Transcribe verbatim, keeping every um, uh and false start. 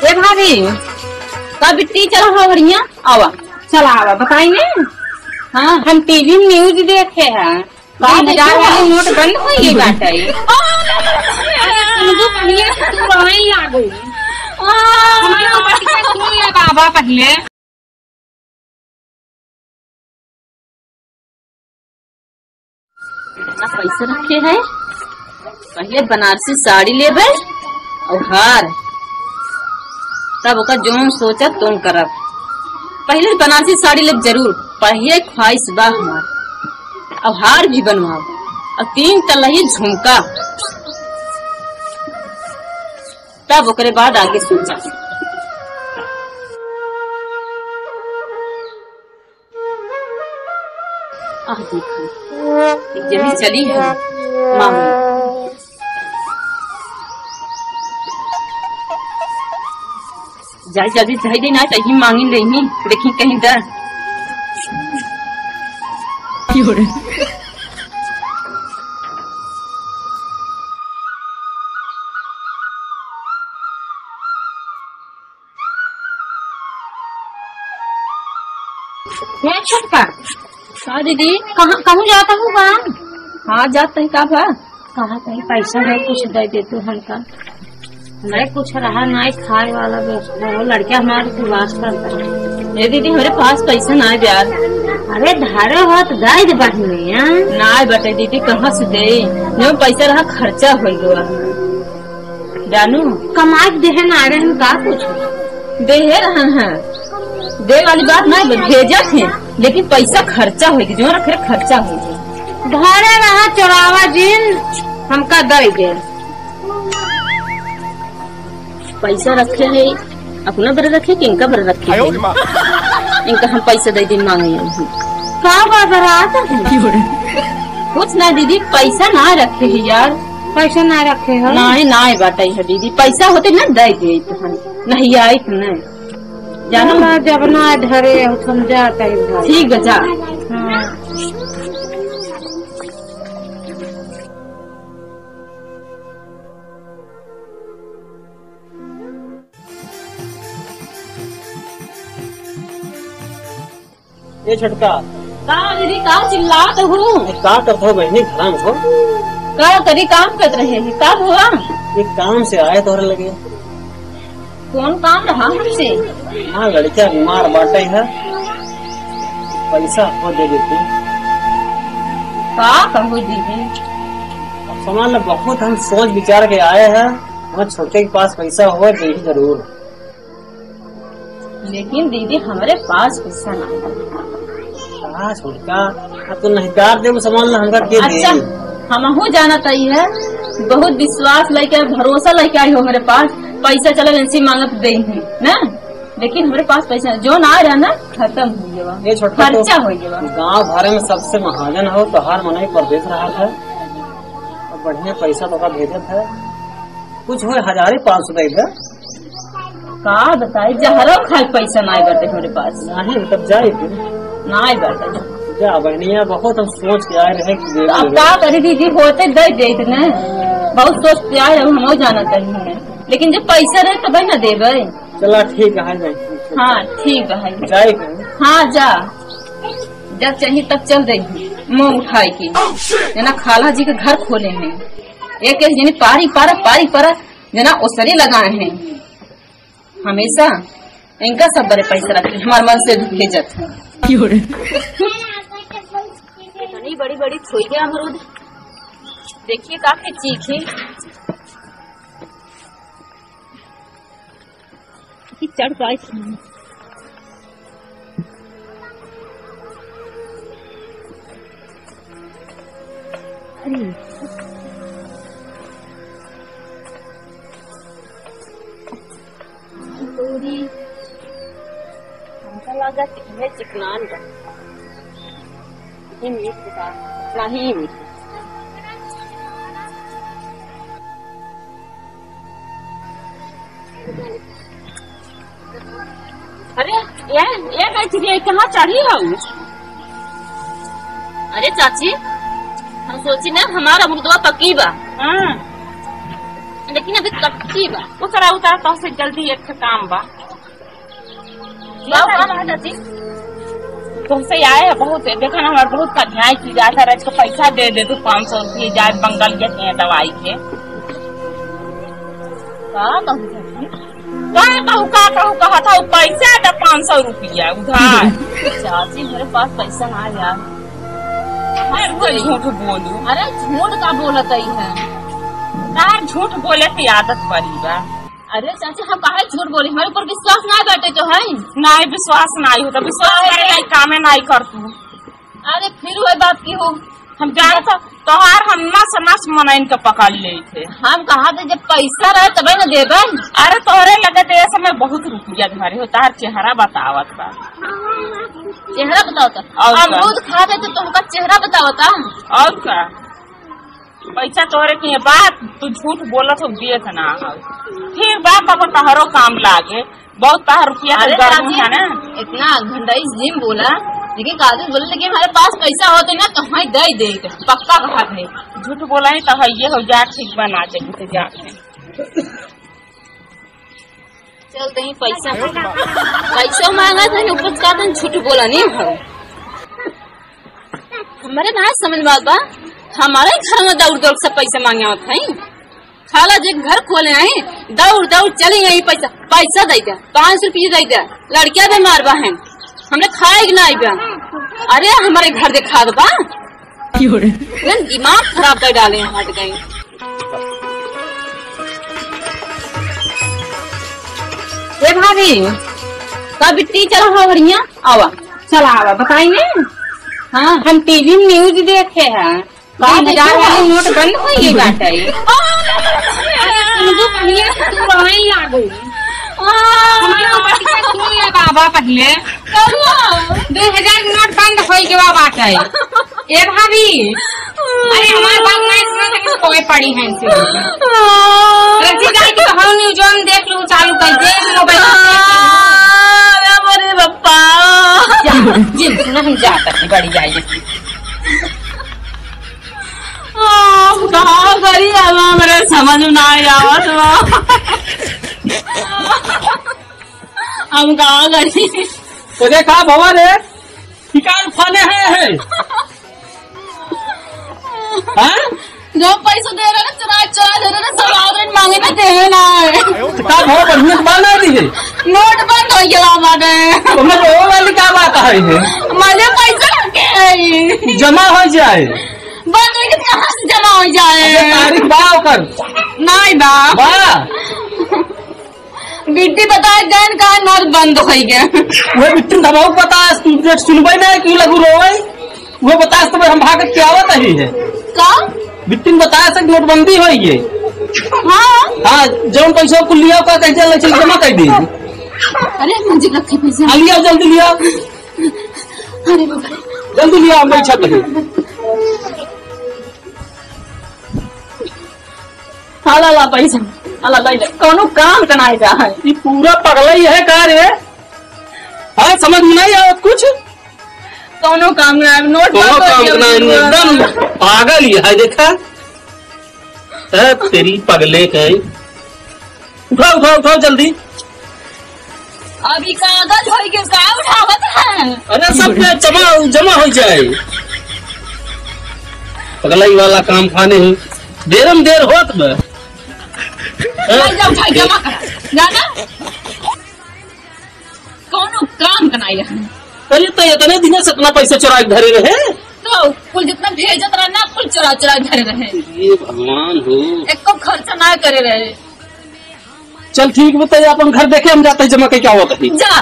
ए भाभी, का बिट्टी चला हो बढ़िया? आवा। चला आवा, बताई ने। हाँ, हम टीवी में न्यूज देखे हैं। का तीन हजार देखे वाली हो? नोट बंद होई बाटे। आ, सुन दो, पहले तो तू रोई आ गई। आ, हमारे ऊपर से सुन ले बाबा पहले। इतना पैसा रखे हैं, पहले बनारसी साड़ी लेबे और हार, तब ओकर जौन सोचब तौन करब। पहले बनारसी साड़ी लेब जरूर, पहले ख्वाहिश बा हमार, और हार भी बनवाब, और तीन तलही झुमका, तब ओकरे बाद आगे सोचब। आह, देखो, एक जनी चली है, मामी। जाई, जल्दी जाई दे ना, चाही मांगी लेही, देखी कहीं दर। ए छोटका। का दीदी? कहाँ, कहूँ जाता हूँ का? हाँ, जात ही का बा? कहा कहीं पैसा है, कुछ दे दे तू हमका। नहीं कुछ रहा, नहीं खाए वाला व्यवस्था हो, लड़का हमारे विश्वास करता है। ए दीदी, हमरे पास पैसा ना है यार। अरे धारे हो तो दे दे बहिनिया। ना बटे दीदी, कहाँ से दे? जो पैसा रहा खर्चा हो गया। जानू, कमाई के देहे ना रहे हैं, का कुछ? देहे रहन है, दे वाली बात ना, भेजत है, लेकिन पैसा खर्चा होई, जो रखे खर्चा होई। घरे रहा चोरावा जिन, हमका दे दे। पैसा रखे है, अपना बरे रखे कि इनका बरे रखे है? आयो रे माँ। इनका हम पैसा दे दिन मांगे हैं। का बात रात है? कुछ ना दीदी, पैसा ना रखे है यार। पैसा ना रखे है? नहीं, नहीं बाटे है दीदी, पैसा होते ना दे दे तो हम नहीं आई तो नहीं। जानो ना, जब ना धरे हो, समझा तही भाई। ठीक बा, जा। हाँ। ए छोटका। का दीदी, का चिल्लात हूँ? ए, का करत हो बहिनी, घरा में हो? का करी, काम करत रहे हैं, का हुआ? एक काम से आए तोहरे लगे। कौन काम रहा हमसे? हाँ, लड़का बीमार बाटे है, पैसा हो दे देती। का कहू दीदी? अब सामान ला बहुत हम सोच विचार के आए हैं, हमारे छोटके के पास पैसा हो दे जरूर। लेकिन दीदी, हमरे पास पैसा ना है। का छोटका, अब तू नहीं कार देबू सामान ला, हमका के दे? अच्छा, हमहू जानत आई है, बहुत विश्वास लेके, भरोसा लेके आई हो हमरे पास, पैसा चला ऐसे मांगत दे ही ना, लेकिन हमरे पास पैसा जो ना रहा ना, खत्म हो गया, ये छोटका तो खर्चा हो गया। गांव भर में सबसे महाजन हो, तो हर मनई परदेस रहा था, अब बढ़िया पैसा तो का भेजत है, कुछ होए हजारे पाँच सौ दे दे। का बताई, जहरो खाए पैसा नाई बाटे हमरे पास। नहीं, तब जाए फिर। नाई बाटे। जा बहनिया, बहुत हम सोच के आए रहे कि तो अब का करी दीदी, होते दे देत ने। बहुत सोच के आए रहे, हम जाना चाहिए। लेकिन जब पैसा रहे तब ना देबे। चला ठीक है, जाए। हाँ, ठीक है। जाए फिर। हाँ, जा। जब चाहिए तब चल देगी, मुंह उठाए के। जना खाला जी के घर खोले हैं। एक एक जनी पारी पारा, पारी पारा, जना ओसरे लगाए हैं। हमेशा इनका सब बरे पैसा रखे, हमार मन से भी भेजत है। इतनी बड़ी बड़ी छोइया अमरूद, देखिए काफी चीखे। कि चढ़ पाए। अरे। पूरी। हमका लगा कि हमें चिकनान बा। ये मीठ बा। नहीं मीठ। अरे, ए, ए, गई थी, कहाँ चढ़ी हो? अरे चाची, हम सोची ना, हमारा अमरुदवा पकी बा। हाँ। लेकिन अभी कच्ची बा। उतरा, उतरा, तोहसे जल्दी एक ठे काम बा। का काम है चाची? तोहसे आए है बहुत, देखा ना, हमार बहुत कठिनाई की जाता रहे, तो पैसा दे दे तू पाँच सौ रुपये, जाए बंगाल के हैं दवाई के। का कहू चाची? का कहू, का कहू, कहा था, वो पैसा दे पाँच सौ रुपया उधार। चाची, मेरे पास पैसा ना यार। अरे, कोई झूठ बोलू। अरे, झूठ का बोलत आई है? तार झूठ बोले की आदत पड़ी बा। अरे चाची, हम काहे झूठ बोली? हमारे ऊपर विश्वास ना बाटे तो है? नाहीं, विश्वास नाहीं होता, विश्वास करे लायक कामे नाहीं कर तू। अरे फिर वही बात की हो, हम जानत ह, तोहार हम नस नस मनइन के पकड़ ले थे। हम कहा थे जब पैसा रहे तबे न देबे। अरे तोहरे लगे तो ये समय बहुत रुपया धरे हो, तोहार चेहरा बतावत बा। चेहरा बतावत? और का? अमरूद खा दे तो तुमका चेहरा बतावत? और का? पैसा तोहरे के बा, तू झूठ बोलत हो, देत ना हो। ठीक बा, कब तोहरो काम लागे, बहुत तोहर रुपया के अरे गर्व चाची, है ना। इतना घंटाई जिम बोला, लेकिन काजल बोले, लेकिन हमारे पास पैसा होते ना तो हमें दे दे, पक्का कहा थे। झूठ बोला ही तो है, ये हो जा, ठीक बा, ना जाए तो जा। चल दही पैसा। पैसा मांगा था, ऊपर का तुम झूठ बोला नहीं हो। हमारे ना समझ में आवत बा, हमारे घर में दौड़ दौड़ से पैसा मांगे आवत है। खाला जे घर खोले हैं, दौड़ दौड़ चली गई पैसा, पैसा दे दे, पाँच सौ रुपये दे दे, लड़किया बीमार बा हैं, हमने खाए के ना बा। अरे हमारे घर देखा दे बा। क्यों रे? एकदम दिमाग खराब कर डाले हैं, हट गए। ए भाभी, का बिट्टी चला हो बढ़िया? आवा, चला आवा, बताई ने। हाँ, हम टीवी में न्यूज देखे हैं, का दो हजार देखे वाली हैं? नोट बंद हो गई बाटे। तुमको पहले से तू रोई लागू। हमारे ऊपर के सुन ले बाबा पहले। दो हजार नोट बंद हो गई बाटे। ए भाभी, अरे हमार बात नहीं सुना था कि कोई पड़ी है इनसे। रची जाए कि तो हम न्यूज ऑन देख लूँ, चालू कर दे मोबाइल। अरे मोरे पप्पा। जा, जिन सुना हम जाता है, बड़ी आई। हम कहाँ करी, अब हमरे समझ में ना आवत बा। हम कहाँ करी। तो देखा भवा रे, ठिकान फाने है, है। हाँ? जो पैसा दे रहे ना, चुरा, चुरा दे रहे ना, सब आवरण मांगे ना, देवे ना है। का भाव बढ़िया बा ना दी है? नोट बंद हो गया बाटे। तो मैं वो वाली का बात है ये? मले पैसा रखे है। जमा हो जाए। बंद हो गया, कहाँ से जमा हो जाए? अरे तारीख बा ओकर। नहीं बा। बा। बिट्टी बताए गए का नल बंद होइ गए। वो बिट्टी दबाऊ बतास, तू देख सुनबे ना, क्यों लगू रोवे? वो बतास तो हम भाग के आवत ही है। का? बिट्टी बतास से नोटबंदी होइ गई। हाँ। हाँ, जौन पैसा कुल लिया का कह चल चल जमा कर दी। अरे मुझे रखे पैसा। आ लिया, जल्दी लिया। अरे बाबा। जल्दी लिया, हम बैठा कहीं। हाँ, ला, ला पैसा। ला, ला, ला, ला। कौनो काम का नाई बा है। ई पूरा पगला ही है का रे? हाँ, समझ में नहीं आवत कुछ? कौनो काम ना है, नोट कौनो बंद हो काम गया ना है, पूरा। एकदम पागल ही है, देखा? है तेरी पगले के। उठाओ, उठाओ, उठाओ जल्दी। अभी कागज होई के का उठावत है? अरे सब पे जमा, जमा हो जाए। पगलाई वाला काम खाने ही देर में देर होत बा। भाई जाओ, भाई जमा करा। जाना? कौनो काम का नाई है। अरे तो इतने दिन से इतना पैसा चुरा के धरे रहे? तो कुल जितना भेजत रहे ना, कुल चुरा चुरा के धरे रहे। ये भगवान हो। एको खर्चा ना करे रहे। चल ठीक बताइए, अपन घर देखे, हम जाते हैं जमा के क्या होता है। जा।